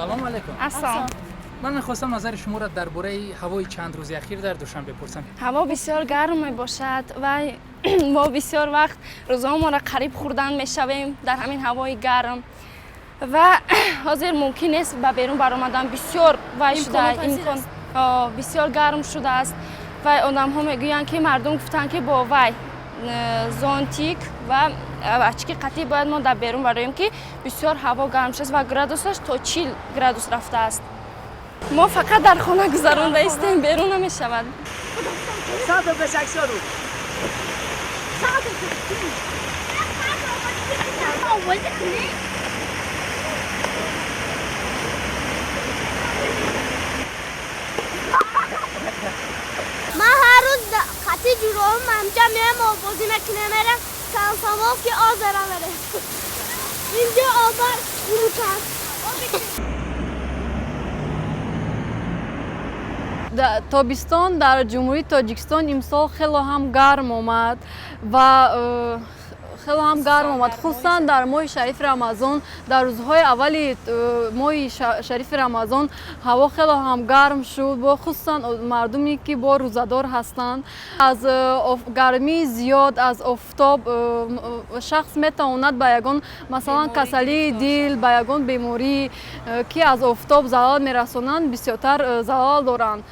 Салому алайкум. Ассалом. Ман мехостам назари шуморо дар бораи ҳавои чанд рӯзи ахир дар Душанбе пурсам. Ҳаво бисёр гарм мебошад ва мо бисёр вақт рӯзаҳомонро қариб хӯрдан мешавем дар ҳамин ҳавои гарм ва ҳозир мумкин нест ба берун баромадан, бисёр вай шуда, имкон бисёр гарм шудааст ва одамҳо мегӯянд, ки мардум гуфтанд, ки бо вай зонтик ва очки қатъӣ бояд мо дар берун бароем, ки бисёр ҳаво гарм шудааст ва градусаш то 40 градус рафтааст. Мо фақат дар хона гузаронда истем, берун намешавад. Саду бешаксору. Саду. Ман ҳар рӯз қати ҷуроҳам ҳамҷа меам, оббозӣ мекунем, мерем Комсомолски озеро мерем. Инҷо обар хунук аст. Тобистон дар Ҷумҳурии Тоҷикистон имсол хело ҳам гарм омад ва хело ҳам гарм омад, хусусан дар моҳи шарифи Рамазон. Дар рӯзҳои аввали моҳи шарифи Рамазон ҳаво хело ҳам гарм шуд, бо хусусан мардуме, ки бо рӯзадор ҳастанд, аз гармии зиёд, аз офтоб шахс метавонад ба ягон, масалан, касалии дил, ба ягон беморӣ, ки аз офтоб залал мерасонанд, бисёртар залал доранд.